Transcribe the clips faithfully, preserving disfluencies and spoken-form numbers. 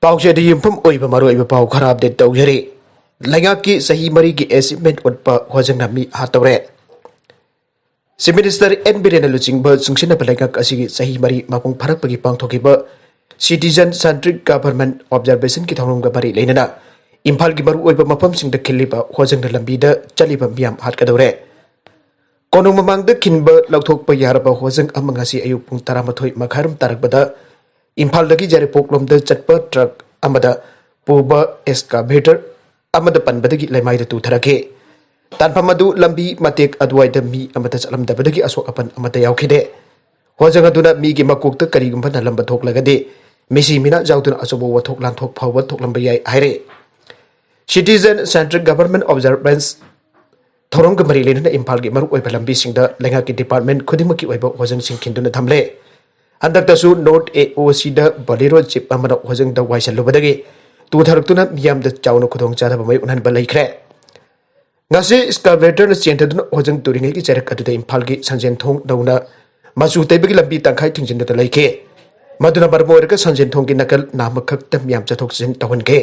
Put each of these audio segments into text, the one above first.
ꯄꯥꯎꯆꯦꯗ ꯌꯨꯝꯐꯝ ꯑꯣꯏꯕ ꯃꯔꯨꯑꯣꯏꯕ ꯄꯥꯎ ꯈꯔ ꯑꯞꯗꯦꯠ ꯇꯧꯖꯔꯤ꯫ ꯂꯩꯉꯥꯛꯀꯤ ꯆꯍꯤ ꯃꯔꯤꯒꯤ ꯑꯦꯆꯤꯞꯃꯦꯟ ꯎꯠꯄ ꯍꯣꯖꯪꯅ ꯃꯤ ꯍꯥꯠꯇꯧꯔꯦ꯫ ꯆꯤꯐ ꯃꯤꯅꯤꯁꯇꯔ ꯑꯦꯟ ꯕꯤꯔꯦꯟꯅ ꯂꯨꯆꯤꯡꯕ ꯆꯨꯡꯁꯤꯟꯅꯕ ꯂꯩꯉꯥꯛ ꯑꯁꯤꯒꯤ ꯆꯍꯤ ꯃꯔꯤ ꯃꯄꯨꯡ ꯐꯥꯔꯛꯄꯒꯤ ꯄꯥꯡꯊꯣꯛꯈꯤꯕ ꯁꯤꯇꯤꯖꯟ ꯁꯦꯟꯇ꯭ꯔꯤꯛ ꯒꯚꯔꯟꯃꯦꯟ ꯑꯣꯕꯖꯔꯕꯦꯁꯟꯒꯤ ꯊꯧꯔꯝꯒ ꯃꯔꯤ ꯂꯩꯅꯅ ꯏꯝꯐꯥꯜꯒꯤ ꯃꯔꯨꯑꯣꯏꯕ ꯃꯐꯝꯁꯤꯡꯗ ꯈꯤꯜꯂꯤꯕ ꯍꯣꯖꯪꯅ ꯂꯝꯕꯤꯗ ꯆꯠꯂꯤꯕ ꯃꯤꯌꯥꯝ ꯍꯥꯠꯀꯗꯧꯔꯦ꯫ ꯀꯣꯅꯨꯡ ꯃꯃꯥꯡꯗ ꯈꯤꯟꯕ ꯂꯧꯊꯣꯛꯄ ꯌꯥꯔꯕ ꯍꯣꯖꯪ ꯑꯃ ꯉꯁꯤ ꯑꯌꯨꯛ ꯄꯨꯡ ꯇꯔꯥꯃꯥꯊꯣꯏ ꯃꯈꯥꯏꯔꯣꯝ ꯇꯥꯔꯛꯄꯗ ꯏꯝꯐꯥꯜꯗꯒꯤ ꯌꯥꯏꯔꯤꯄꯣꯛꯂꯣꯝꯗ ꯆꯠꯄ ꯇ꯭ꯔꯛ ꯑꯃꯗ ꯄꯨꯕ ꯑꯦꯛꯁꯀꯥꯚꯦꯇꯔ ꯑꯃꯗ ꯄꯟꯕꯗꯒꯤ ꯂꯩꯃꯥꯏꯗ ꯇꯨꯊꯔꯛꯈꯤ꯫ ꯇꯥꯟꯐꯝ ꯑꯗꯨ ꯂꯝꯕꯤ ꯃꯇꯦꯛ ꯑꯗꯨꯋꯥꯏꯗ ꯃꯤ ꯑꯃꯠꯇ ꯆꯠꯂꯝꯗꯕꯗꯒꯤ ꯑꯁꯣꯛ ꯑꯄꯟ ꯑꯃꯠꯇ ꯌꯥꯎꯈꯤꯗꯦ꯫ ꯍꯣꯖꯪ ꯑꯗꯨꯅ ꯃꯤꯒꯤ ꯃꯀꯣꯛꯇ ꯀꯔꯤꯒꯨꯝꯕ ꯅꯜꯂꯝꯕ ꯊꯣꯛꯂꯒꯗꯤ ꯃꯤꯁꯤ ꯃꯤꯅꯥ ꯌꯥꯎꯗꯨꯅ ꯑꯆꯧꯕ ꯋꯥꯊꯣꯛ ꯂꯥꯟꯊꯣꯛ ꯐꯥꯎꯕ ꯊꯣꯛꯂꯝꯕ ꯌꯥꯏ ꯍꯥꯏꯔꯦ꯫ ꯁꯤꯇꯤꯖꯟ ꯁꯦꯟꯇ꯭ꯔꯤꯛ ꯒꯚꯔꯟꯃꯦꯟ ꯑꯣꯕꯖꯔꯕꯦꯟꯁ ꯊꯧꯔꯝꯒ ꯃꯔꯤ ꯂꯩꯅꯅ ꯏꯝꯐꯥꯜꯒꯤ ꯃꯔꯨꯑꯣꯏꯕ ꯂꯝꯕꯤꯁꯤꯡꯗ ꯂꯩꯉꯥꯛꯀꯤ ꯗꯤꯄꯥꯔꯠꯃꯦꯟ ꯈꯨꯗꯤꯡꯃꯛꯀꯤ ꯑꯣꯏꯕ ꯍꯣꯖꯪꯁꯤꯡ ꯈꯤꯟꯗꯨꯅ ꯊꯝꯂꯦ꯫ ꯍꯟꯗꯛꯇꯁꯨ ꯅꯣꯔꯠ ꯑꯦ ꯑꯣ ꯁꯤꯗ ꯕꯣꯂꯦꯔꯣ ꯖꯤꯞ ꯑꯃꯅ ꯍꯣꯖꯪꯗ ꯋꯥꯏꯁꯜꯂꯨꯕꯗꯒꯤ ꯇꯨꯊꯔꯛꯇꯨꯅ ꯃꯤꯌꯥꯝꯗ ꯆꯥꯎꯅ ꯈꯨꯗꯣꯡꯆꯥꯗꯕ ꯃꯥꯌꯣꯛꯅꯍꯟꯕ ꯂꯩꯈ꯭ꯔꯦ꯫ ꯉꯁꯤ ꯑꯦꯛꯁꯀꯥꯚꯦꯇꯔꯅ ꯆꯦꯟꯊꯗꯨꯅ ꯍꯣꯖꯪ ꯇꯨꯔꯤꯉꯩꯒꯤ ꯆꯩꯔꯛ ꯑꯗꯨꯗ ꯏꯝꯐꯥꯜꯒꯤ ꯁꯟꯖꯦꯟ ꯊꯣꯡ ꯅꯧꯅ ꯃꯆꯨ ꯇꯩꯕꯒꯤ ꯂꯝꯕꯤ ꯇꯪꯈꯥꯏ ꯊꯤꯡꯖꯤꯟꯗꯨꯅ ꯂꯩꯈꯤ꯫ ꯃꯗꯨꯅ ꯃꯔꯝ ꯑꯣꯏꯔꯒ ꯁꯟꯖꯦꯟ ꯊꯣꯡꯒꯤ ꯅꯥꯀꯜ ꯅꯥꯝꯃꯈꯛꯇ ꯃꯤꯌꯥꯝ ꯆꯠꯊꯣꯛ ꯆꯠꯁꯤꯟ ꯇꯧꯍꯟꯈꯤ꯫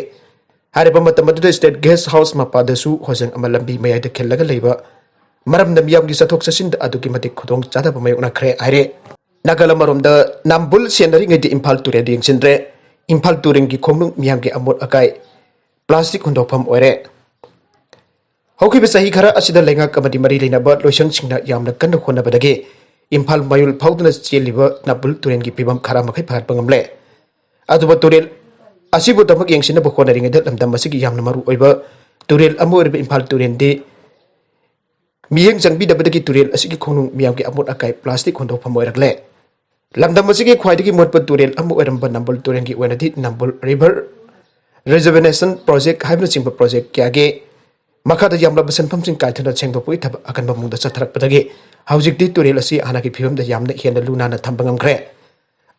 ꯍꯥꯏꯔꯤꯕ ꯃꯇꯝ ꯑꯗꯨꯗ ꯁ꯭ꯇꯦꯠ ꯒꯦꯁ ꯍꯥꯎꯁ ꯃꯄꯥꯗꯁꯨ ꯍꯣꯖꯪ ꯑꯃ ꯂꯝꯕꯤ ꯃꯌꯥꯏꯗ ꯈꯤꯜꯂꯒ ꯂꯩꯕ ꯃꯔꯝꯅ ꯃꯤꯌꯥꯝꯒꯤ ꯆꯠꯊꯣꯛ ꯆꯠꯁꯤꯟꯗ ꯑꯗꯨꯛꯀꯤ ꯃꯇꯤꯛ ꯈꯨꯗꯣꯡ ꯆꯥꯗꯕ ꯃꯥꯌꯣꯛꯅꯈ꯭ꯔꯦ ꯍꯥꯏꯔꯦ꯫ ꯅꯥꯀꯜ ꯑꯃꯔꯣꯝꯗ ꯅꯝꯕꯨꯜ ꯁꯦꯟꯅꯔꯤꯉꯩꯗ ꯏꯝꯐꯥꯜ ꯇꯨꯔꯦꯜ ꯌꯦꯡꯁꯤꯟꯗ꯭ꯔꯦ꯫ ꯏꯝꯐꯥꯜ ꯇꯨꯔꯦꯜꯒꯤ ꯈꯣꯡꯅꯨꯡ ꯃꯤꯌꯥꯝꯒꯤ ꯑꯃꯣꯠ ꯑꯀꯥꯏ ꯄ꯭ꯂꯥꯁꯇꯤꯛ ꯍꯨꯟꯗꯣꯛꯐꯝ ꯑꯣꯏꯔꯦ꯫ ꯍꯧꯈꯤꯕ ꯆꯍꯤ ꯈꯔ ꯑꯁꯤꯗ ꯂꯩꯉꯥꯛ ꯑꯃꯗꯤ ꯃꯔꯤ ꯂꯩꯅꯕ ꯂꯣꯏꯁꯪꯁꯤꯡꯅ ꯌꯥꯝꯅ ꯀꯟꯅ ꯍꯣꯠꯅꯕꯗꯒꯤ ꯏꯝꯐꯥꯜ ꯃꯌꯣꯜ ꯐꯥꯎꯗꯨꯅ ꯆꯦꯜꯂꯤꯕ ꯅꯝꯕꯨꯜ ꯇꯨꯔꯦꯜꯒꯤ ꯐꯤꯕꯝ ꯈꯔ ꯃꯈꯩ ꯐꯒꯠꯄ ꯉꯝꯂꯦ꯫ ꯑꯗꯨꯕꯨ ꯇꯨꯔꯦꯜ ꯑꯁꯤꯕꯨꯗꯃꯛ ꯌꯦꯡꯁꯤꯟꯅꯕ ꯍꯣꯠꯅꯔꯤꯉꯩꯗ ꯂꯝꯗꯝ ꯑꯁꯤꯒꯤ ꯌꯥꯝꯅ ꯃꯔꯨ ꯑꯣꯏꯕ ꯇꯨꯔꯦꯜ ꯑꯃ ꯑꯣꯏꯔꯤꯕ ꯏꯝꯐꯥꯜ ꯇꯨꯔꯦꯜꯗꯤ ꯃꯤꯠꯌꯦꯡ ꯆꯪꯕꯤꯗꯕꯗꯒꯤ ꯇꯨꯔꯦꯜ ꯑꯁꯤꯒꯤ ꯈꯣꯡꯅꯨꯡ ꯃꯤꯌꯥꯝꯒꯤ ꯑꯃꯣꯠ ꯑꯀꯥꯏ ꯄ꯭ꯂꯥꯁꯇꯤꯛ ꯍꯨꯟꯗꯣꯛꯐꯝ ꯑꯣꯏꯔꯛꯂꯦ꯫ ꯂꯝꯗꯝ ꯑꯁꯤꯒꯤ ꯈ꯭ꯋꯥꯏꯗꯒꯤ ꯃꯣꯠꯄ ꯇꯨꯔꯦꯜ ꯑꯃ ꯑꯣꯏꯔꯝꯕ ꯅꯝꯕꯨꯜ ꯇꯨꯔꯦꯜꯒꯤ ꯑꯣꯏꯅꯗꯤ ꯅꯝꯕꯨꯜ ꯔꯤꯚꯔ ꯔꯤꯖꯨꯚꯤꯅꯦꯁꯟ ꯄ꯭ꯔꯣꯖꯦꯛ ꯍꯥꯏꯕꯅꯆꯤꯡꯕ ꯄ꯭ꯔꯣꯖꯦꯛ ꯀꯌꯥꯒꯤ ꯃꯈꯥꯗ ꯌꯥꯝꯂꯕ ꯁꯦꯟꯐꯝꯁꯤꯡ ꯀꯥꯏꯊꯅ ꯁꯦꯡꯗꯣꯛꯄꯒꯤ ꯊꯕꯛ ꯑꯀꯟꯕ ꯃꯑꯣꯡꯗ ꯆꯠꯊꯔꯛꯄꯗꯒꯤ ꯍꯧꯖꯤꯛꯇꯤ ꯇꯨꯔꯦꯜ ꯑꯁꯤ ꯍꯥꯟꯅꯒꯤ ꯐꯤꯕꯝꯗ ꯌꯥꯝꯅ ꯍꯦꯟꯅ ꯂꯨ ꯅꯥꯟꯅ ꯊꯝꯕ ꯉꯝꯈ꯭ꯔꯦ꯫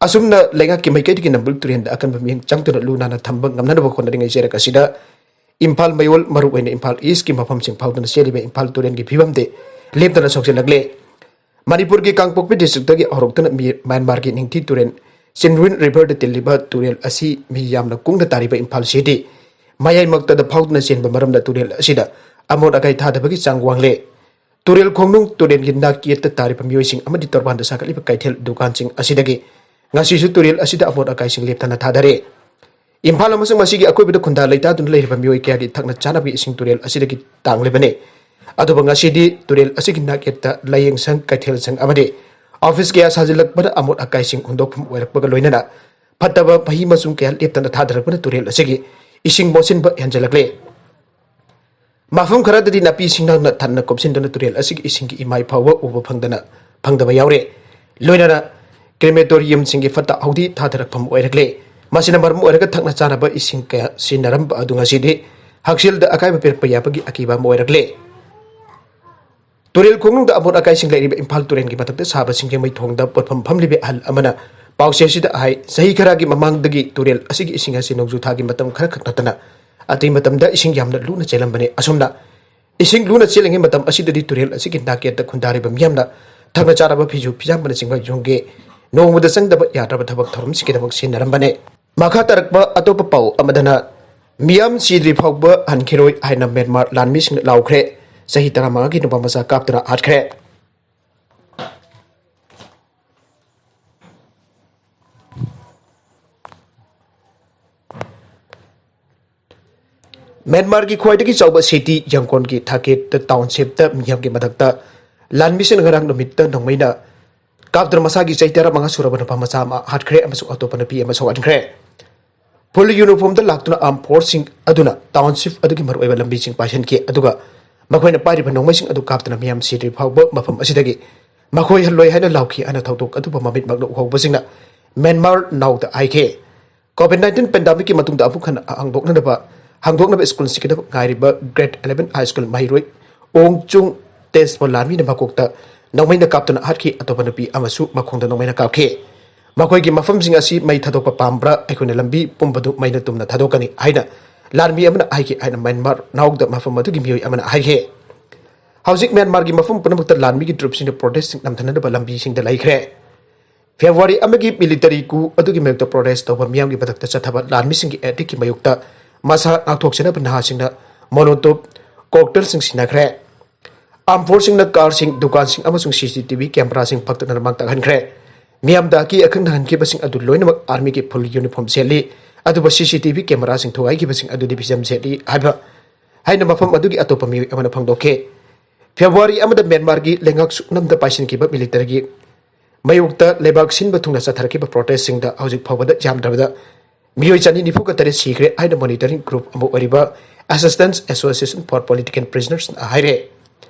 ꯑꯁꯨꯝꯅ ꯂꯩꯉꯥꯛꯀꯤ ꯃꯥꯏꯀꯩꯗꯒꯤ ꯅꯝꯕꯨꯜ ꯇꯨꯔꯦꯜꯗ ꯑꯀꯟꯕ ꯃꯤꯠꯌꯦꯡ ꯆꯪꯗꯨꯅ ꯂꯨ ꯅꯥꯟꯅ ꯊꯝꯕ ꯉꯝꯅꯅꯕ ꯍꯣꯠꯅꯔꯤꯉꯩ ꯆꯩꯔꯛ ꯑꯁꯤꯗ ꯏꯝꯐꯥꯜ ꯃꯌꯣꯜ, ꯃꯔꯨꯑꯣꯏꯅ ꯏꯝꯐꯥꯜ ꯏꯁꯀꯤ ꯃꯐꯝꯁꯤꯡ ꯐꯥꯎꯗꯨꯅ ꯆꯦꯜꯂꯤꯕ ꯏꯝꯐꯥꯜ ꯇꯨꯔꯦꯜꯒꯤ ꯐꯤꯕꯝꯗꯤ ꯂꯦꯞꯇꯅ ꯁꯣꯛꯆꯤꯜꯂꯛꯂꯦ꯫ ꯃꯅꯤꯄꯨꯔꯒꯤ ꯀꯥꯡꯄꯣꯛꯄꯤ ꯗꯤꯁꯇ꯭ꯔꯤꯛꯇꯒꯤ ꯍꯧꯔꯛꯇꯨꯅ ꯃꯤ-, ꯃ꯭ꯌꯥꯟꯃꯥꯔꯒꯤ ꯅꯤꯡꯊꯤ ꯇꯨꯔꯦꯜ ꯆꯤꯟꯔꯨꯏꯟ ꯔꯤꯚꯔꯗ ꯇꯤꯜꯂꯤꯕ ꯇꯨꯔꯦꯜ ꯑꯁꯤ ꯃꯤ ꯌꯥꯝꯅ ꯀꯨꯡꯅ ꯇꯥꯔꯤꯕ ꯏꯝꯐꯥꯜ ꯁꯤꯇꯤ ꯃꯌꯥꯏꯃꯛꯇꯗ ꯐꯥꯎꯗꯨꯅ ꯆꯦꯟꯕ ꯃꯔꯝꯅ ꯇꯨꯔꯦꯜ ꯑꯁꯤꯗ ꯑꯃꯣꯠ ꯑꯀꯥꯏ ꯊꯥꯗꯕꯒꯤ ꯆꯥꯡ ꯋꯥꯡꯂꯦ꯫ ꯇꯨꯔꯦꯜ ꯈꯣꯡꯅꯨꯡ ꯇꯨꯔꯦꯜꯒꯤ ꯅꯥꯛ ꯌꯦꯠꯇ ꯇꯥꯔꯤꯕ ꯃꯤꯑꯣꯏꯁꯤꯡ ꯑꯃꯗꯤ ꯇꯣꯔꯕꯥꯟꯗ ꯁꯥꯒꯠꯂꯤꯕ ꯀꯩꯊꯦꯜ ꯗꯨꯀꯥꯟꯁꯤꯡ ꯑꯁꯤꯗꯒꯤ ꯉꯁꯤꯁꯨ ꯇꯨꯔꯦꯜ ꯑꯁꯤꯗ ꯑꯃꯣꯠ ꯑꯀꯥꯏꯁꯤꯡ ꯂꯦꯞꯇꯅ ꯊꯥꯗꯔꯦ꯫ ꯏꯝꯐꯥꯜ ꯑꯃꯁꯨꯡ ꯃꯁꯤꯒꯤ ꯑꯀꯣꯏꯕꯗ ꯈꯨꯟꯗꯥ ꯂꯩꯇꯥꯗꯨꯅ ꯂꯩꯔꯤꯕ ꯃꯤꯑꯣꯏ ꯀꯌꯥꯒꯤ ꯊꯛꯅ ꯆꯥꯅꯕꯒꯤ ꯏꯁꯤꯡ ꯇꯨꯔꯦꯜ ꯑꯁꯤꯗꯒꯤ ꯇꯥꯡꯂꯤꯕꯅꯤ꯫ ꯑꯗꯨꯕꯨ ꯉꯁꯤꯗꯤ ꯇꯨꯔꯦꯜ ꯑꯁꯤꯒꯤ ꯅꯥꯛ ꯌꯦꯠꯇ ꯂꯥꯏꯌꯦꯡ ꯁꯪ, ꯀꯩꯊꯦꯜ ꯁꯪ ꯑꯃꯗꯤ ꯑꯣꯐꯤꯁ ꯀꯌꯥ ꯁꯥꯖꯤꯜꯂꯛꯄꯅ ꯑꯃꯣꯠ ꯑꯀꯥꯏꯁꯤꯡ ꯍꯨꯟꯗꯣꯛꯐꯝ ꯑꯣꯏꯔꯛꯄꯒ ꯂꯣꯏꯅꯅ ꯐꯠꯇꯕ ꯃꯍꯤ ꯃꯆꯨꯝ ꯀꯌꯥ ꯂꯦꯞꯇꯅ ꯊꯥꯗꯔꯛꯄꯅ ꯇꯨꯔꯦꯜ ꯑꯁꯤꯒꯤ ꯏꯁꯤꯡ ꯃꯣꯠꯁꯤꯟꯕ ꯍꯦꯟꯖꯜꯂꯛꯂꯦ꯫ ꯃꯐꯝ ꯈꯔꯗꯗꯤ ꯅꯥꯄꯤ ꯁꯤꯡꯅꯥꯡꯅ ꯊꯟꯅ ꯀꯨꯞꯁꯤꯟꯗꯨꯅ ꯇꯨꯔꯦꯜ ꯑꯁꯤꯒꯤ ꯏꯁꯤꯡꯒꯤ ꯏꯃꯥꯏ ꯐꯥꯎꯕ ꯎꯕ ꯐꯪꯗꯅ, ꯐꯪꯗꯕ ꯌꯥꯎꯔꯦ꯫ ꯂꯣꯏꯅꯅ ꯀ꯭ꯔꯦꯃꯦꯇꯣꯔꯤꯌꯝꯁꯤꯡꯒꯤ ꯐꯠꯇ ꯍꯥꯎꯗꯤ ꯊꯥꯗꯔꯛꯐꯝ ꯑꯣꯏꯔꯛꯂꯦ꯫ ꯃꯁꯤꯅ ꯃꯔꯝ ꯑꯣꯏꯔꯒ ꯊꯛꯅ ꯆꯥꯅꯕ ꯏꯁꯤꯡ ꯀꯌꯥ ꯁꯤꯖꯤꯟꯅꯔꯝꯕ ꯑꯗꯨ ꯉꯁꯤꯗꯤ ꯍꯛꯁꯦꯜꯗ ꯑꯀꯥꯏꯕ ꯄꯤꯔꯛꯄ ꯌꯥꯕꯒꯤ ꯑꯀꯤꯕ ꯑꯃ ꯑꯣꯏꯔꯛꯂꯦ꯫ ꯇꯨꯔꯦꯜ ꯈꯣꯡꯅꯨꯡꯗ ꯑꯃꯣꯠ ꯑꯀꯥꯏꯁꯤꯡ ꯂꯩꯔꯤꯕ ꯏꯝꯐꯥꯜ ꯇꯨꯔꯦꯜꯒꯤ ꯃꯊꯛꯇ ꯁꯥꯕ ꯁꯤꯡꯖꯃꯩ ꯊꯣꯡꯗ ꯄꯣꯠꯐꯝ ꯐꯝꯂꯤꯕ ꯑꯍꯜ ꯑꯃꯅ ꯄꯥꯎꯆꯦꯁꯤꯗ ꯍꯥꯏ, ꯆꯍꯤ ꯈꯔꯒꯤ ꯃꯃꯥꯡꯗꯒꯤ ꯇꯨꯔꯦꯜ ꯑꯁꯤꯒꯤ ꯏꯁꯤꯡ ꯑꯁꯤ ꯅꯣꯡꯖꯨ ꯊꯥꯒꯤ ꯃꯇꯝ ꯈꯔ ꯈꯛ ꯅꯠꯇꯅ ꯑꯇꯩ ꯃꯇꯝꯗ ꯏꯁꯤꯡ ꯌꯥꯝꯅ ꯂꯨꯅ ꯆꯦꯜꯂꯝꯕꯅꯤ꯫ ꯑꯁꯨꯝꯅ ꯏꯁꯤꯡ ꯂꯨꯅ ꯆꯦꯜꯂꯤꯉꯩ ꯃꯇꯝ ꯑꯁꯤꯗꯗꯤ ꯇꯨꯔꯦꯜ ꯑꯁꯤꯒꯤ ꯅꯥꯛꯌꯦꯠꯇ ꯈꯨꯟꯗꯥꯔꯤꯕ ꯃꯤꯌꯥꯝꯅ ꯊꯛꯅ ꯆꯥꯅꯕ ꯐꯤꯁꯨ ꯐꯤꯖꯥꯝꯕꯅꯆꯤꯡꯕ ꯌꯨꯝꯒꯤ ꯅꯣꯡꯃꯗ ꯆꯪꯗꯕ ꯌꯥꯗ꯭ꯔꯕ ꯊꯕꯛ ꯊꯧꯔꯝꯁꯤꯡꯒꯤꯗꯃꯛ ꯁꯤꯖꯤꯟꯅꯔꯝꯕꯅꯤ꯫ ꯃꯈꯥ ꯇꯥꯔꯛꯄ ꯑꯇꯣꯞꯄ ꯄꯥꯎ ꯑꯃꯗꯅ ꯃꯤꯌꯥꯝ ꯁꯤꯗ꯭ꯔꯤ ꯐꯥꯎꯕ ꯍꯟꯈꯤꯔꯣꯏ ꯍꯥꯏꯅ ꯃ꯭ꯌꯥꯟꯃꯥꯔ ꯂꯥꯟꯃꯤꯁꯤꯡꯅ ꯂꯥꯎꯈ꯭ꯔꯦ꯫ ꯆꯍꯤ ꯇꯔꯥꯃꯉꯥꯒꯤ ꯅꯨꯄꯥ ꯃꯆꯥ ꯀꯥꯞꯇꯨꯅ ꯍꯥꯠꯈ꯭ꯔꯦ꯫ ꯃ꯭ꯌꯥꯟꯃꯥꯔꯒꯤ ꯈ꯭ꯋꯥꯏꯗꯒꯤ ꯆꯥꯎꯕ ꯁꯤꯇꯤ ꯌꯪꯒꯣꯟꯒꯤ ꯊꯥꯀꯦꯠꯇ ꯇꯥꯎꯟꯁꯤꯞꯇ ꯃꯤꯌꯥꯝꯒꯤ ꯃꯊꯛꯇ ꯂꯥꯟꯃꯤꯁꯤꯡꯅ ꯉꯔꯥꯡ ꯅꯨꯃꯤꯠꯇ ꯅꯣꯡꯃꯩꯅ ꯀꯥꯞꯇꯨꯅ ꯃꯁꯥꯒꯤ ꯆꯍꯤ ꯇꯔꯥꯃꯉꯥ ꯁꯨꯔꯕ ꯅꯨꯄꯥ ꯃꯆꯥ ꯑꯃ ꯍꯥꯠꯈ꯭ꯔꯦ ꯑꯃꯁꯨꯡ ꯑꯇꯣꯞꯄ ꯅꯨꯄꯤ ꯑꯃ ꯁꯣꯛꯍꯟꯈ꯭ꯔꯦ꯫ ꯐꯨꯜ ꯌꯨꯅꯤꯐꯣꯔꯝꯗ ꯂꯥꯛꯇꯨꯅ ꯑꯥꯔꯝ ꯐꯣꯔꯁꯁꯤꯡ ꯑꯗꯨꯅ ꯇꯥꯎꯟꯁꯤꯞ ꯑꯗꯨꯒꯤ ꯃꯔꯨꯑꯣꯏꯕ ꯂꯝꯕꯤꯁꯤꯡ ꯄꯥꯏꯁꯤꯟꯈꯤ, ꯑꯗꯨꯒ ꯃꯈꯣꯏꯅ ꯄꯥꯏꯔꯤꯕ ꯅꯣꯡꯃꯩꯁꯤꯡ ꯑꯗꯨ ꯀꯥꯞꯇꯨꯅ ꯃꯤꯌꯥꯝ ꯁꯤꯗ꯭ꯔꯤ ꯐꯥꯎꯕ ꯃꯐꯝ ꯑꯁꯤꯗꯒꯤ ꯃꯈꯣꯏ ꯍꯜꯂꯣꯏ ꯍꯥꯏꯅ ꯂꯥꯎꯈꯤ ꯍꯥꯏꯅ ꯊꯧꯗꯣꯛ ꯑꯗꯨꯕꯨ ꯃꯃꯤꯠꯃꯛꯅ ꯎꯍꯧꯕꯁꯤꯡꯅ ꯃ꯭ꯌꯥꯟꯃꯥꯔ ꯅꯥꯎꯗ ꯍꯥꯏꯈꯤ꯫ ꯀꯣꯚꯤꯗ ꯅꯥꯏꯟꯇꯤꯟ ꯄꯦꯟꯗꯥꯃꯤꯛꯀꯤ ꯃꯇꯨꯡꯗ ꯑꯃꯨꯛ ꯍꯟꯅ ꯍꯥꯡꯗꯣꯛꯅꯅꯕ, ꯍꯥꯡꯗꯣꯛꯅꯕ ꯁ꯭ꯀꯨꯜꯁꯤꯡꯒꯤꯗꯃꯛ ꯉꯥꯏꯔꯤꯕ ꯒ꯭ꯔꯦꯗ ꯏꯂꯦꯚꯦꯟ ꯍꯥꯏ ꯁ꯭ꯀꯨꯜ ꯃꯍꯩꯔꯣꯏ ꯑꯣꯡ ꯆꯨꯡ ꯇꯦꯖꯄ ꯂꯥꯟꯃꯤꯅ ꯃꯀꯣꯛꯇ ꯅꯣꯡꯃꯩꯅ ꯀꯥꯞꯇꯨꯅ ꯍꯥꯠꯈꯤ, ꯑꯇꯣꯞꯄ ꯅꯨꯄꯤ ꯑꯃꯁꯨ ꯃꯈꯣꯡꯗ ꯅꯣꯡꯃꯩꯅ ꯀꯥꯞꯈꯤ꯫ ꯃꯈꯣꯏꯒꯤ ꯃꯐꯝꯁꯤꯡ ꯑꯁꯤ ꯃꯩ ꯊꯥꯗꯣꯛꯄ ꯄꯥꯝꯕ꯭ꯔꯥ? ꯑꯩꯈꯣꯏꯅ ꯂꯝꯕꯤ ꯄꯨꯝꯕꯗꯨ ꯃꯩꯅ ꯇꯨꯝꯅ ꯊꯥꯗꯣꯛꯀꯅꯤ ꯍꯥꯏꯅ ꯂꯥꯟꯃꯤ ꯑꯃꯅ ꯍꯥꯏꯈꯤ ꯍꯥꯏꯅ ꯃ꯭ꯌꯥꯟꯃꯥꯔ ꯅꯥꯎꯗ ꯃꯐꯝ ꯑꯗꯨꯒꯤ ꯃꯤꯑꯣꯏ ꯑꯃꯅ ꯍꯥꯏꯈꯤ꯫ ꯍꯧꯖꯤꯛ ꯃ꯭ꯌꯥꯟꯃꯥꯔꯒꯤ ꯃꯐꯝ ꯄꯨꯝꯅꯃꯛꯇ ꯂꯥꯟꯃꯤꯒꯤ ꯇ꯭ꯔꯨꯞꯁꯤꯡꯅ ꯄ꯭ꯔꯣꯇꯦꯁꯁꯤꯡ ꯅꯝꯊꯅꯅꯕ ꯂꯝꯕꯤꯁꯤꯡꯗ ꯂꯩꯈ꯭ꯔꯦ꯫ ꯐꯦꯕ꯭ꯔꯨꯋꯥꯔꯤ ꯑꯃꯒꯤ ꯃꯤꯂꯤꯇꯔꯤ ꯀꯨ ꯑꯗꯨꯒꯤ ꯃꯥꯌꯣꯛꯇ ꯄ꯭ꯔꯣꯇꯦꯁ ꯇꯧꯕ ꯃꯤꯌꯥꯝꯒꯤ ꯃꯊꯛꯇ ꯆꯠꯊꯕ ꯂꯥꯟꯃꯤꯁꯤꯡꯒꯤ ꯑꯦꯇꯦꯛꯀꯤ ꯃꯥꯌꯣꯛꯇ ꯃꯁꯥ ꯉꯥꯛꯊꯣꯛꯆꯅꯕ ꯅꯍꯥꯁꯤꯡꯅ ꯃꯣꯂꯣꯇꯣꯞ ꯀꯣꯛꯇꯦꯜꯁꯤꯡ ꯁꯤꯟꯅꯈ꯭ꯔꯦ꯫ ꯑꯥꯔꯝ ꯐꯣꯔꯁꯁꯤꯡꯅ ꯀꯥꯔꯁꯤꯡ, ꯗꯨꯀꯥꯟꯁꯤꯡ ꯑꯃꯁꯨꯡ ꯁꯤ ꯁꯤ ꯇꯤ ꯚꯤ ꯀꯦꯃꯦꯔꯥꯁꯤꯡ ꯄꯥꯛꯇꯛꯅꯅ ꯃꯥꯡ ꯇꯥꯛꯍꯟꯈ꯭ꯔꯦ꯫ ꯃꯤꯌꯥꯝꯗ ꯑꯀꯤ ꯑꯈꯪ ꯅꯪꯍꯟꯈꯤꯕꯁꯤꯡ ꯑꯗꯨ ꯂꯣꯏꯅꯃꯛ ꯑꯥꯔꯃꯤꯒꯤ ꯐꯨꯜ ꯌꯨꯅꯤꯐꯣꯔꯝ ꯁꯦꯠꯂꯤ, ꯑꯗꯨꯕꯨ ꯁꯤ ꯁꯤ ꯇꯤ ꯚꯤ ꯀꯦꯃꯦꯔꯥꯁꯤꯡ ꯊꯨꯒꯥꯏꯈꯤꯕꯁꯤꯡ ꯑꯗꯨꯗꯤ ꯐꯤꯖꯝ ꯁꯦꯠꯂꯤ ꯍꯥꯏꯕ ꯍꯥꯏꯅ ꯃꯐꯝ ꯑꯗꯨꯒꯤ ꯑꯇꯣꯞꯄ ꯃꯤꯑꯣꯏ ꯑꯃꯅ ꯐꯣꯡꯗꯣꯛꯈꯤ꯫ ꯐꯦꯕ꯭ꯔꯨꯋꯥꯔꯤ ꯑꯃꯗ ꯃ꯭ꯌꯥꯟꯃꯥꯔꯒꯤ ꯂꯩꯉꯥꯛ ꯁꯨꯞꯅꯝꯗ ꯄꯥꯏꯁꯤꯟꯈꯤꯕ ꯃꯤꯂꯤꯇꯔꯤꯒꯤ ꯃꯥꯌꯣꯛꯇ ꯂꯩꯕꯥꯛ ꯁꯤꯟꯕ ꯊꯨꯡꯅ ꯆꯠꯊꯔꯛꯈꯤꯕ ꯄ꯭ꯔꯣꯇꯦꯁꯁꯤꯡꯗ ꯍꯧꯖꯤꯛ ꯐꯥꯎꯕꯗ ꯌꯥꯝꯗ꯭ꯔꯕꯗ ꯃꯤꯑꯣꯏ ꯆꯅꯤ ꯅꯤꯐꯨꯒ ꯇꯔꯦꯠ ꯁꯤꯈ꯭ꯔꯦ ꯍꯥꯏꯅ ꯃꯣꯅꯤꯇꯔꯤꯡ ꯒ꯭ꯔꯨꯞ ꯑꯃ ꯑꯣꯏꯔꯤꯕ Assistance Association for Political Prisoners ꯍꯥꯏꯔꯦ꯫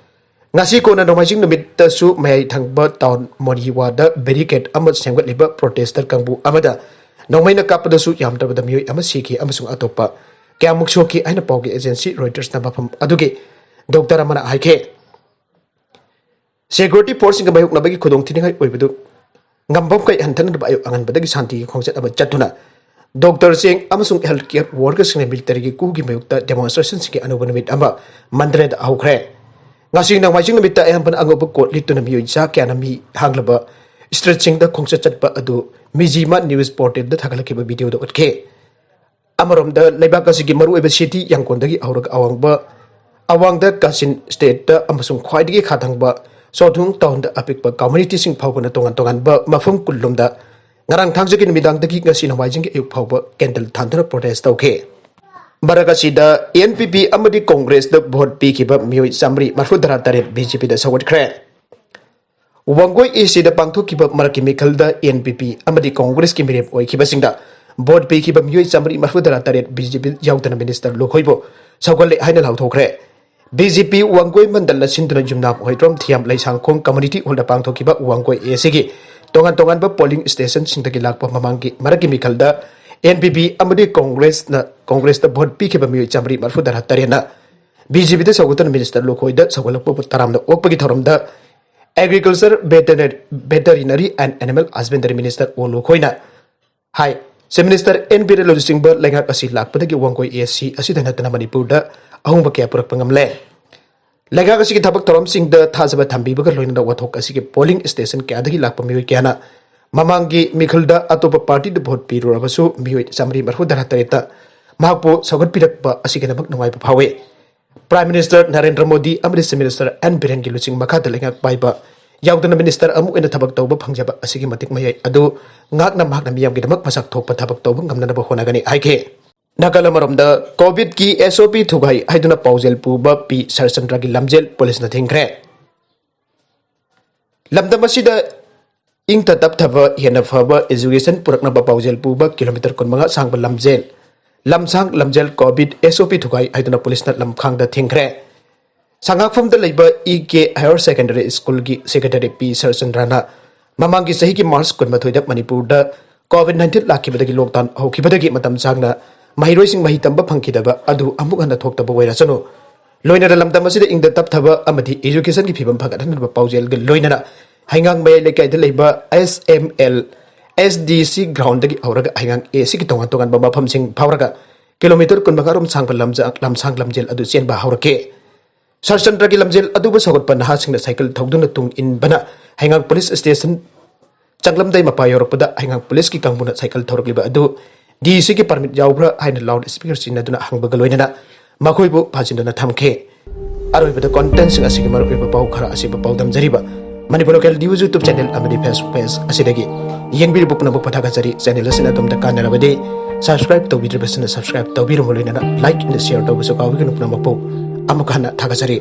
ꯉꯁꯤ ꯀꯣꯟꯅ ꯅꯣꯡꯃꯥꯏꯖꯤꯡ ꯅꯨꯃꯤꯠꯇꯁꯨ ꯃꯌꯥꯏ ꯊꯪꯕ ꯇꯥꯎꯟ ꯃꯣꯔꯤꯋꯥꯗ ꯕꯦꯔꯤꯀꯦꯗ ꯑꯃ ꯁꯦꯝꯒꯠꯂꯤꯕ ꯄ꯭ꯔꯣꯇꯦꯁꯇꯔ ꯀꯥꯡꯕꯨ ꯑꯃꯗ ꯅꯣꯡꯃꯩꯅ ꯀꯥꯞꯄꯗꯁꯨ ꯌꯥꯝꯗ꯭ꯔꯕꯗ ꯃꯤꯑꯣꯏ ꯑꯃ ꯁꯤꯈꯤ ꯑꯃꯁꯨꯡ ꯑꯇꯣꯞꯄ ꯀꯌꯥꯃꯨꯛ ꯁꯣꯛꯈꯤ ꯍꯥꯏꯅ ꯄꯥꯎꯒꯤ ꯑꯦꯖꯦꯟꯁꯤ ꯔꯣꯏꯇꯔꯁꯅ ꯃꯐꯝ ꯑꯗꯨꯒꯤ ꯗꯣꯛꯇꯔ ꯑꯃꯅ ꯍꯥꯏꯈꯤ꯫ ꯁꯦꯀ꯭ꯌꯨꯔꯤꯇꯤ ꯐꯣꯔꯁꯁꯤꯡꯒ ꯃꯥꯌꯣꯛꯅꯕꯒꯤ ꯈꯨꯗꯣꯡꯊꯤꯅꯤꯡꯉꯥꯏ ꯑꯣꯏꯕꯗꯨ ꯉꯝꯕ ꯃꯈꯩ ꯍꯟꯊꯅꯕ ꯑꯌꯨꯛ ꯑꯉꯟꯕꯗꯒꯤ ꯁꯥꯟꯇꯤꯒꯤ ꯈꯣꯡꯆꯠ ꯑꯃ ꯆꯠꯇꯨꯅ ꯗꯣꯛꯇꯔꯁꯤꯡ ꯑꯃꯁꯨꯡ ꯍꯦꯜꯊ ꯀꯦꯌꯔ ꯋꯥꯔꯀꯔꯁꯤꯡꯅ ꯃꯤꯂꯤꯇꯔꯤꯒꯤ ꯀꯨꯒꯤ ꯃꯥꯌꯣꯛꯇ ꯗꯦꯃꯣꯟꯁꯇ꯭ꯔꯦꯁꯟꯁꯤꯡꯒꯤ ꯑꯅꯧꯕ ꯅꯨꯃꯤꯠ ꯑꯃ ꯃꯟꯗ꯭ꯔꯦꯗ ꯍꯧꯈ꯭ꯔꯦ꯫ ꯉꯁꯤ ꯅꯣꯡꯃꯥꯏꯖꯤꯡ ꯅꯨꯃꯤꯠꯇ ꯑꯌꯥꯝꯕꯅ ꯑꯉꯧꯕ ꯀꯣꯠ ꯂꯤꯠꯇꯨꯅ ꯃꯤꯑꯣꯏ ꯆꯥ ꯀꯌꯥꯅ ꯃꯤ ꯍꯥꯡꯂꯕ ꯁ꯭ꯇ꯭ꯔꯤꯠꯁꯤꯡꯗ ꯈꯣꯡꯆꯠ ꯆꯠꯄ ꯑꯗꯨ ꯃꯤꯖꯤꯃꯥ ꯅ꯭ꯌꯨꯁ ꯄꯣꯔꯇꯦꯜꯗ ꯊꯥꯒꯠꯂꯛꯈꯤꯕ ꯚꯤꯗꯤꯑꯣꯗ ꯎꯠꯈꯤ꯫ ꯑꯃꯔꯣꯝꯗ ꯂꯩꯕꯥꯛ ꯑꯁꯤꯒꯤ ꯃꯔꯨꯑꯣꯏꯕ ꯁꯤꯇꯤ ꯌꯥꯡꯀꯣꯟꯗꯒꯤ ꯍꯧꯔꯒ ꯑꯋꯥꯡꯕ, ꯑꯋꯥꯡꯗ ꯀꯥꯆꯤꯟ ꯁ꯭ꯇꯦꯠꯇ ꯑꯃꯁꯨꯡ ꯈ꯭ꯋꯥꯏꯗꯒꯤ ꯈꯥ ꯊꯪꯕ ꯆꯣꯊꯨꯡ ꯇꯥꯎꯟꯗ ꯑꯄꯤꯛꯄ ꯀꯝꯃ꯭ꯌꯨꯅꯤꯇꯤꯁꯤꯡ ꯐꯥꯎꯕꯅ ꯇꯣꯉꯥꯟ ꯇꯣꯉꯥꯟꯕ ꯃꯐꯝ ꯀꯨꯟꯂꯣꯝꯗ ꯉꯔꯥꯡ ꯊꯥꯡꯖꯒꯤ ꯅꯨꯃꯤꯗꯥꯡꯗꯒꯤ ꯉꯁꯤ ꯅꯣꯡꯃꯥꯏꯖꯤꯡꯒꯤ ꯑꯌꯨꯛ ꯐꯥꯎꯕ ꯀꯦꯟꯗꯜ ꯊꯥꯟꯗꯨꯅ ꯄ꯭ꯔꯣꯇꯦꯁ ꯇꯧꯈꯤ꯫ ꯃꯔꯛ ꯑꯁꯤꯗ ꯑꯦꯟ ꯄꯤ ꯄꯤ ꯑꯃꯗꯤ ꯀꯣꯡꯒ꯭ꯔꯦꯁꯇ ꯚꯣꯠ ꯄꯤꯈꯤꯕ ꯃꯤꯑꯣꯏ ꯆꯥꯃꯔꯤ ꯃꯔꯤꯐꯨꯇꯔꯥ ꯇꯔꯦꯠ ꯕꯤ ꯖꯦ ꯄꯤꯗ ꯁꯧꯒꯠꯈ꯭ꯔꯦ꯫ ꯋꯥꯡꯒꯣꯏ ꯑꯦ ꯁꯤꯗ ꯄꯥꯡꯊꯣꯛꯈꯤꯕ ꯃꯔꯛꯀꯤ ꯃꯤꯈꯜꯗ ꯑꯦꯟ ꯄꯤ ꯄꯤ ꯑꯃꯗꯤ ꯀꯣꯡꯒ꯭ꯔꯦꯁꯀꯤ ꯃꯤꯔꯦꯞ ꯑꯣꯏꯈꯤꯕꯁꯤꯡꯗ ꯚꯣꯠ ꯄꯤꯈꯤꯕ ꯃꯤꯑꯣꯏ ꯆꯥꯃꯔꯤ ꯃꯔꯤꯐꯨꯇꯔꯥ ꯇꯔꯦꯠ ꯕꯤ ꯖꯦ ꯄꯤ ꯌꯥꯎꯗꯅ ꯃꯤꯅꯤꯁꯇꯔ ꯂꯨꯈꯣꯏꯕꯨ ꯁꯧꯒꯠꯂꯦ ꯍꯥꯏꯅ ꯂꯥꯎꯊꯣꯛꯈ꯭ꯔꯦ꯫ ꯕꯤ ꯖꯦ ꯄꯤ ꯋꯥꯡꯒꯣꯏ ꯃꯟꯗꯜꯅ ꯁꯤꯟꯗꯨꯅ ꯌꯨꯝꯅꯥꯝ ꯍꯣꯏꯗ꯭ꯔꯣꯝ ꯊꯤꯌꯥꯝ ꯂꯩꯁꯥꯡꯈꯣꯡ ꯀꯝꯃ꯭ꯌꯨꯅꯤꯇꯤ ꯍꯣꯜꯗ ꯄꯥꯡꯊꯣꯛꯈꯤꯕ ꯋꯥꯡꯒꯣꯏ ꯑꯦ ꯁꯤꯒꯤ ꯇꯣꯉꯥꯟ ꯇꯣꯉꯥꯟꯕ ꯄꯣꯂꯤꯡ ꯁ꯭ꯇꯦꯁꯟꯁꯤꯡꯗꯒꯤ ꯂꯥꯛꯄ ꯃꯃꯥꯡꯒꯤ ꯃꯔꯛꯀꯤ ꯃꯤꯈꯜꯗ ꯑꯦꯟ ꯄꯤ ꯄꯤ ꯑꯃꯗꯤ ꯀꯣꯡꯒ꯭ꯔꯦꯁꯅ, ꯀꯣꯡꯒ꯭ꯔꯦꯁꯇ ꯚꯣꯠ ꯄꯤꯈꯤꯕ ꯃꯤꯑꯣꯏ ꯆꯥꯃꯔꯤ ꯃꯔꯤꯐꯨꯇꯔꯥ ꯇꯔꯦꯠꯅ ꯕꯤ ꯖꯦ ꯄꯤꯗ ꯁꯧꯒꯠꯇꯨꯅ ꯃꯤꯅꯤꯁꯇꯔ ꯂꯨꯈꯣꯏꯗ ꯁꯧꯒꯠꯂꯛꯄꯕꯨ ꯇꯔꯥꯝꯅ ꯑꯣꯛꯄꯒꯤ ꯊꯧꯔꯝꯗ Agriculture, Veterinary, Veterinary and Animal Husbandry Minister ꯑꯣ ꯂꯨꯈꯣꯏꯅ ꯍꯥꯏ, ꯆꯤꯐ ꯃꯤꯅꯤꯁꯇꯔ ꯑꯦꯟ ꯕꯤꯔꯦꯟ ꯂꯨꯆꯤꯡꯕ ꯂꯩꯉꯥꯛ ꯑꯁꯤ ꯂꯥꯛꯄꯗꯒꯤ ꯋꯥꯡꯒꯣꯏ ꯑꯦ ꯁꯤ ꯑꯁꯤꯗ ꯅꯠꯇꯅ ꯃꯅꯤꯄꯨꯔꯗ ꯑꯍꯣꯡꯕ ꯀꯌꯥ ꯄꯨꯔꯛꯄ ꯉꯝꯂꯦ꯫ ꯂꯩꯉꯥꯛ ꯑꯁꯤꯒꯤ ꯊꯕꯛ ꯊꯧꯔꯝꯁꯤꯡꯗ ꯊꯥꯖꯕ ꯊꯝꯕꯤꯕꯒ ꯂꯣꯏꯅꯅ ꯋꯥꯊꯣꯛ ꯑꯁꯤꯒꯤ ꯄꯣꯂꯤꯡ ꯁ꯭ꯇꯦꯁꯟ ꯀꯌꯥꯗꯒꯤ ꯂꯥꯛꯄ ꯃꯤꯑꯣꯏ ꯀꯌꯥꯅ ꯃꯃꯥꯡꯒꯤ ꯃꯤꯈꯜꯗ ꯑꯇꯣꯞꯄ ꯄꯥꯔꯇꯤꯗ ꯚꯣꯠ ꯄꯤꯔꯨꯔꯕꯁꯨ ꯃꯤꯑꯣꯏ ꯆꯥꯃꯔꯤ ꯃꯔꯤꯐꯨ ꯇꯔꯥ ꯇꯔꯦꯠꯇ ꯃꯍꯥꯛꯄꯨ ꯁꯧꯒꯠꯄꯤꯔꯛꯄ ꯑꯁꯤꯒꯤꯗꯃꯛ ꯅꯨꯡꯉꯥꯏꯕ ꯐꯥꯎꯏ꯫ ꯄ꯭ꯔꯥꯏꯝ ꯃꯤꯅꯤꯁꯇꯔ ꯅꯔꯦꯟꯗ꯭ꯔ ꯃꯣꯗꯤ ꯑꯃꯗꯤ ꯆꯤꯐ ꯃꯤꯅꯤꯁꯇꯔ ꯑꯦꯟ ꯕꯤꯔꯦꯟꯒꯤ ꯂꯨꯆꯤꯡ ꯃꯈꯥꯗ ꯂꯩꯉꯥꯛ ꯄꯥꯏꯕ ꯌꯥꯎꯗꯅ ꯃꯤꯅꯤꯁꯇꯔ ꯑꯃ ꯑꯣꯏꯅ ꯊꯕꯛ ꯇꯧꯕ ꯐꯪꯖꯕ ꯑꯁꯤꯒꯤ ꯃꯇꯤꯛ ꯃꯌꯥꯏ ꯑꯗꯨ ꯉꯥꯛꯅ ꯃꯍꯥꯛꯅ ꯃꯤꯌꯥꯝꯒꯤꯗꯃꯛ ꯃꯁꯛ ꯊꯣꯛꯄ ꯊꯕꯛ ꯇꯧꯕ ꯉꯝꯅꯅꯕ ꯍꯣꯠꯅꯒꯅꯤ ꯍꯥꯏꯈꯤ꯫ ꯅꯥꯀꯜ ꯑꯃꯔꯣꯝꯗ ꯀꯣꯚꯤꯗꯀꯤ ꯑꯦꯁ ꯑꯣ ꯄꯤ ꯊꯨꯒꯥꯏ ꯍꯥꯏꯗꯨꯅ ꯄꯥꯎꯖꯦꯜ ꯄꯨꯕ ꯄꯤ ꯁꯔꯆꯟꯗ꯭ꯔꯒꯤ ꯂꯝꯖꯦꯜ ꯄꯨꯂꯤꯁꯅ ꯊꯤꯡꯈ꯭ꯔꯦ꯫ ꯂꯝꯗꯝ ꯑꯁꯤꯗ ꯏꯪꯇ ꯇꯞꯊꯕ ꯍꯦꯟꯅ ꯐꯕ ꯏꯖꯨꯀꯦꯁꯟ ꯄꯨꯔꯛꯅꯕ ꯄꯥꯎꯖꯦꯜ ꯄꯨꯕ ꯀꯤꯂꯣꯃꯤꯇꯔ ꯀꯨꯟꯃꯉꯥ ꯁꯥꯡꯕ ꯂꯝꯖꯦꯜ, ꯂꯝꯁꯥꯡ ꯂꯝꯖꯦꯜ ꯀꯣꯚꯤꯗ ꯑꯦꯁ ꯑꯣ ꯄꯤ ꯊꯨꯒꯥꯏ ꯍꯥꯏꯗꯨꯅ ꯄꯨꯂꯤꯁꯅ ꯂꯝꯈꯥꯡꯗ ꯊꯤꯡꯈ꯭ꯔꯦ꯫ ꯁꯉꯥꯛꯐꯝꯗ ꯂꯩꯕ ꯏ ꯀꯦ ꯍꯥꯌꯔ ꯁꯦꯀꯦꯟꯗꯔꯤ ꯁ꯭ꯀꯨꯜꯒꯤ ꯁꯦꯀ꯭ꯔꯦꯇꯔꯤ ꯄꯤ ꯁꯔꯆꯟꯗ꯭ꯔꯅ ꯃꯃꯥꯡꯒꯤ ꯆꯍꯤꯒꯤ ꯃꯥꯔꯆ ꯀꯨꯟꯃꯥꯊꯣꯏꯗ ꯃꯅꯤꯄꯨꯔꯗ ꯀꯣꯚꯤꯗ ꯅꯥꯏꯟꯇꯤꯟ ꯂꯥꯛꯈꯤꯕꯗꯒꯤ ꯂꯣꯛꯗꯥꯎꯟ ꯍꯧꯈꯤꯕꯗꯒꯤ ꯃꯇꯝ ꯁꯥꯡꯅ ꯃꯍꯩꯔꯣꯏꯁꯤꯡ ꯃꯍꯩ ꯇꯝꯕ ꯐꯪꯈꯤꯗꯕ ꯑꯗꯨ ꯑꯃꯨꯛ ꯍꯟꯅ ꯊꯣꯛꯇꯕ ꯑꯣꯏꯔꯁꯅꯨ꯫ ꯂꯣꯏꯅꯅ ꯂꯝꯗꯝ ꯑꯁꯤꯗ ꯏꯪꯗ ꯇꯞꯊꯕ ꯑꯃꯗꯤ ꯏꯖꯨꯀꯦꯁꯟꯒꯤ ꯐꯤꯕꯝ ꯐꯒꯠꯍꯟꯅꯕ ꯄꯥꯎꯖꯦꯜꯒ ꯂꯣꯏꯅꯅ ꯍꯩꯉꯥꯡ ꯃꯌꯥꯏ ꯂꯩꯀꯥꯏꯗ ꯂꯩꯕ ꯑꯦꯁ ꯑꯦꯝ ꯑꯦꯜ ꯑꯦꯁ ꯗꯤ ꯁꯤ ꯒ꯭ꯔꯥꯎꯟꯗꯒꯤ ꯍꯧꯔꯒ ꯍꯩꯉꯥꯡ ꯑꯦ ꯁꯤꯒꯤ ꯇꯣꯉꯥꯟ ꯇꯣꯉꯥꯟꯕ ꯃꯐꯝꯁꯤꯡ ꯐꯥꯎꯔꯒ ꯀꯤꯂꯣꯃꯤꯇꯔ ꯀꯨꯟꯃꯉꯥ ꯔꯣꯝ ꯁꯥꯡꯕ ꯂꯝꯖ-, ꯂꯝꯁꯥꯡ ꯂꯝꯖꯦꯜ ꯑꯗꯨ ꯆꯦꯟꯕ ꯍꯧꯔꯛꯈꯤ꯫ ꯁꯔꯆꯟꯗ꯭ꯔꯒꯤ ꯂꯝꯖꯦꯜ ꯑꯗꯨꯕꯨ ꯁꯧꯒꯠꯄ ꯅꯍꯥꯁꯤꯡꯅ ꯁꯥꯏꯀꯜ ꯊꯧꯗꯨꯅ ꯇꯨꯡ ꯏꯟꯕꯅ ꯍꯩꯉꯥꯡ ꯄꯨꯂꯤꯁ ꯁ꯭ꯇꯦꯁꯟ ꯆꯪꯂꯝꯗꯥꯏ ꯃꯄꯥ ꯌꯧꯔꯛꯄꯗ ꯍꯩꯉꯥꯡ ꯄꯨꯂꯤꯁꯀꯤ ꯀꯥꯡꯕꯨꯅ ꯁꯥꯏꯀꯜ ꯊꯧꯔꯛꯂꯤꯕ ꯑꯗꯨ ꯗꯤ ꯁꯤꯒꯤ ꯄꯥꯔꯃꯤꯠ ꯌꯥꯎꯕ꯭ꯔꯥ ꯍꯥꯏꯅ ꯂꯥꯎꯗ ꯁ꯭ꯄꯤꯀꯔ ꯁꯤꯖꯤꯟꯅꯗꯨꯅ ꯍꯪꯕꯒ ꯂꯣꯏꯅꯅ ꯃꯈꯣꯏꯕꯨ ꯐꯥꯖꯤꯟꯗꯨꯅ ꯊꯝꯈꯤ꯫ ꯑꯔꯣꯏꯕꯗ ꯀꯣꯟꯇꯦꯟꯠꯁꯤꯡ ꯑꯁꯤꯒꯤ ꯃꯔꯨꯑꯣꯏꯕ ꯄꯥꯎ ꯈꯔ ꯑꯁꯤꯕꯨ ꯄꯥꯎꯗꯝꯖꯔꯤꯕ Manipur local news YouTube channel ꯑꯃꯗꯤ ꯐꯦꯁꯕꯨꯛ ꯄꯦꯖ ꯑꯁꯤꯗꯒꯤ ꯌꯦꯡꯕꯤꯔꯤꯕ ꯄꯨꯝꯅꯃꯛꯄꯨ ꯊꯥꯒꯠꯆꯔꯤ꯫ ꯆꯦꯅꯦꯜ ꯑꯁꯤꯅ ꯑꯗꯣꯝꯗ ꯀꯥꯟꯅꯔꯕꯗꯤ ꯁꯕꯁꯀ꯭ꯔꯥꯏꯕ ꯇꯧꯕꯤꯗ꯭ꯔꯤꯕꯁꯤꯅ ꯁꯕꯁꯀ꯭ꯔꯥꯏꯕ ꯇꯧꯕꯤꯔꯝꯃꯨ, ꯂꯣꯏꯅꯅ ꯂꯥꯏꯛ ꯑꯃꯗꯤ ꯁꯤꯌꯔ ꯇꯧꯕꯁꯨ ꯀꯥꯎꯕꯤꯒꯅꯨ꯫ ꯄꯨꯝꯅꯃꯛꯄꯨ ꯑꯃꯨꯛ ꯍꯟꯅ ꯊꯥꯒꯠꯆꯔꯤ꯫